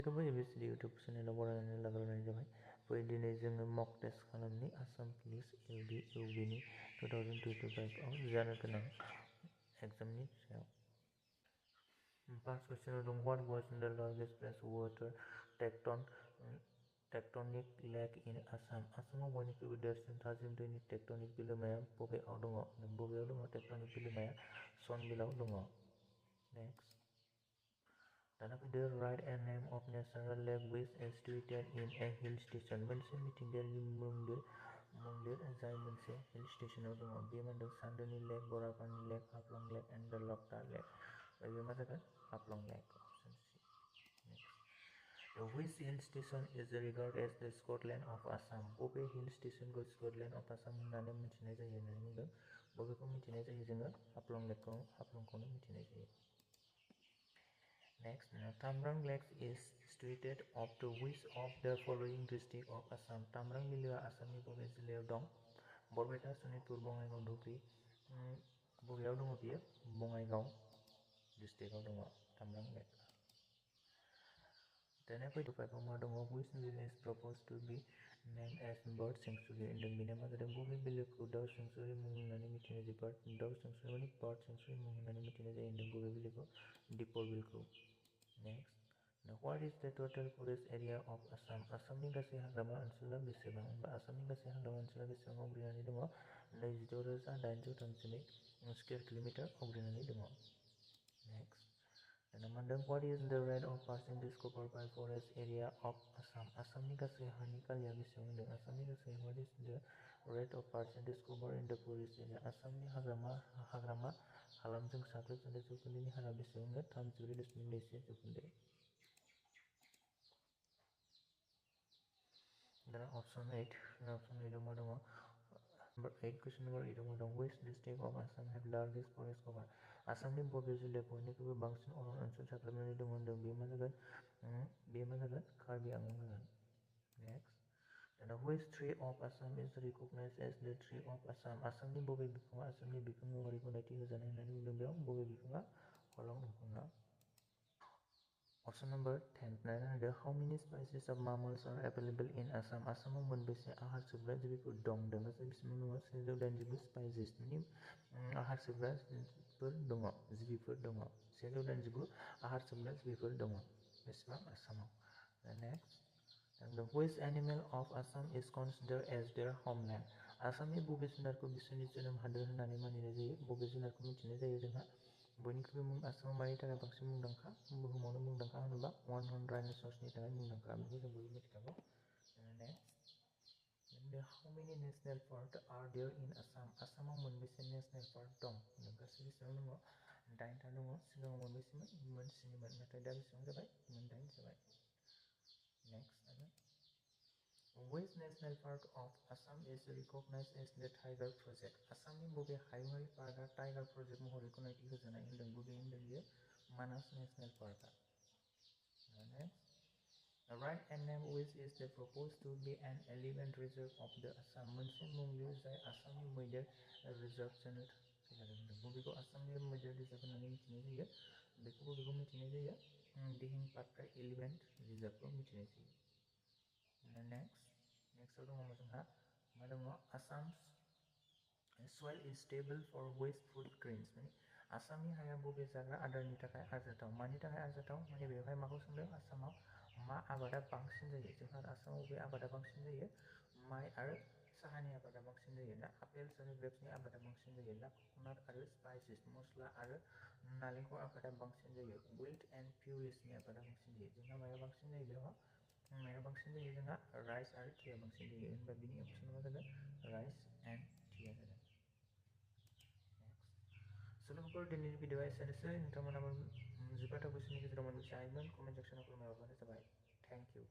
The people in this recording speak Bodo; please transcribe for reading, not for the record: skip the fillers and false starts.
बेखौबो एबिसिडि इउटुब चेनेलाव बरायनानै लाग्रोनाय जाबाय। फै दिनै जोङो मक टेस्ट खालामनि आसाम पुलिस एबि इउबिनि 2025 आव जानो गोनां एग्जामनि सायाव। फार्स्ट कुइसनाव दं व्हाट वाज द largest fresh water tectonic lake in Assam? आसामाव बयनिख्रुइबो देरसिन थाजिम दैनि टेक्टनिक बिलोमाया बबेयाव दङ? बबेयाव दङ टेक्टनिक बिलोमाया? सनबिलाव दङ। नेक्स्ट दाना फैदो right a name of natural lake which is situated in A hill station. मोनसे मिथिंगायारि मुंदिर जाय मोनसे हिल स्टेशनाव दङ। बे मोनदों सान्दोनि लेक, बरापानि लेक, हाफ्लं लेक एन्ड लकटा लेक। बे मा जागोन? हाफ्लं लेक। Option C. Next which hill station is regarded as the Scotland of Assam? बबे हिल स्टेशनखौ स्कटलेंड अफ आसाम होननानै मिथिनाय जायो होननानै बुंदों? बबेखौ मिथिनाय जायो जोङो? हाफ्लं लेकखौ हाफ्लंखौनो मिथिनाय जायो। Next, Tamrang Lake is situated off the which of the following district of Assam? Tamrang बिलोआ आसामनि बबे जिल्लायाव दं? बरपेटा, सनितपुर, बङाइगाव, धुबुरी। बबेयाव दङ बियो? बङाइगाव डिस्ट्रिक्टआव दङ ताम्रां लेक। दाना फैदो फाइभआव मा दङ? which village is proposed to be named as bird sanctuary होनदों। बेना मा जादों? बबे बिलोखौ दाउ सेंसुरि मुं होननानै मिथिनाय जायो? दाउ सेंसुरि माने बार्ड सेंसुरि मुं होननानै मिथिनाय जायो होनदों। बबे बिलोखौ? दिपर बिलखौ। Next, now what is the total forest area of Assam? आसामनि गासै हाग्रामा ओनसोला बेसेबां? आसामनि गासै हाग्रामा ओनसोला बेसेबां आवग्रिनानै दङ? 26,832 स्क्वायर किलोमिटार आवग्रिनानै दङ। Next, दाना मा होनदों? What is the rate of percentage covered by forest area of Assam? आसामनि गासै हानि खालिया बेसेबां होनदों? आसामनि गासै what is the rate of percentage covered in the forest area? आसामनि हाग्रामा हालामजों साग्लोबजानाय जौखोन्दोनि हारा बेसेबां? 34.1 जौखोन्दो। दाना ऑप्शन 8 आव मा दङ? Question number 8 आव मा दं? Which district of Assam have largest forest cover? आसामनि बबे जिल्लायाव बयनिख्रुइबो बांसिन अरन ओनसोल साग्लोबनानै दङ होनदों? बे मा जागोन? कार्बि आंलं जागोन। Next, दाना which tree of Assam is recognized as the tree of Assam? आसामनि बबे बिफाङा आसामनि बिफां महरै गनायथि होजानाय होननानै बुंदों? बेयाव बबे बिफाङा? हलं दंफाङा। Option number 10 नायना how many species of mammals are available in Assam? आसामाव मोनबेसे आहार सोबग्रा जिबिफोर दं? गासै बेसेबां दङ? 180 स्पाइसिस माने आहार सोबग्रा जिबिफोर दङ। 180 आहार सोबग्रा जिबिफोर दङ। बेसेबां? आसामाव। Next, which animal of Assam is considered as their homeland? आसामनि बबे जुनारखौ बिसोरनि जोनोम हादोर होननानै मानिनाय जायो? बबे जुनारखौ मिथिनाय जायो जोंहा? बयनिख्रुइबो आसामाव मानि थाखाय बांसिन मुंदांखा? बुहुमावनो मुंदांखा होनोबा वन हर्न राइनोसरसनि थाखाय मुंदांखा। बेखौ जों बयबो मिथिखागौ। Next, how many national parks are there in Assam? आसामाव मोनबेसे नेशनेल पार्क दं? गासै बेसेबां दङ? 8टा दङ। सिगाङाव मोनबेसेमोन? मोनस्निमोन। नाथाय दा बेसेबां जाबाय? 8 जाबाय। Next, which national park of Assam is recognized as the Tiger Project? आसामनि बबे हायुङारि पार्कआ टाइगार प्रजेक्ट महरै गनायथि होजानाय होनदों? बबे होनदों बियो? मानास national पार्कआ। Write a name which is proposed to be an elephant reserve of the Assam. मोनसे मुं लिर जाय आसामनि मैदेर रिजार्भ जानो फैजादों होनदों। बबेखौ आसामनि मैदेर रिजार्भ होननानै मिथिनाय जायो? बबेखौ मिथिनाय जायो? दिहिं पाटकाई एलिफेन्ट रिजार्भखौ मिथिनाय जायो। नेक्स्टआव दङ जोंहा मा दङ? Assam soil is stable for which food grains? माने आसामनि हाया बबे जाग्रा आदारनि थाखाय आरजाथाव? मानि थाखाय आरजाथाव? माने बेवहाय माखौ सोंदों? आसामाव मा आबादा बांसिन जायो? जोंहा आसामाव बबे आबादा बांसिन जायो? माइ आरो साहानि आबादा बांसिन जायो ना? आपेल आरो ग्रेप्सनि आबादा बांसिन जायो ना? कक'नाट आरो स्पाइसेस मस्ला आरो नालेंखर आबादा बांसिन जायो? विल्ट एन्ड पिउरिसनि आबादा बांसिन जायो? जोंहा माया बांसिन जायो बेयाव? माया बांसिन जायो? जोंहा राइस आरो टिया बांसिन जायो। होनबा बिनि अपसना मा जागोन? राइस एन्ड टिया जागोन। लोगोफोर दिनैनि भिडिअआ एसेनोसै। नोंथांमोनाबो 15 कुइसननि गेजेराव मोनबेसे हायोमोन? कमेन्ट सेक्सनाव फोरमायहरबानो जाबाय। Thank you.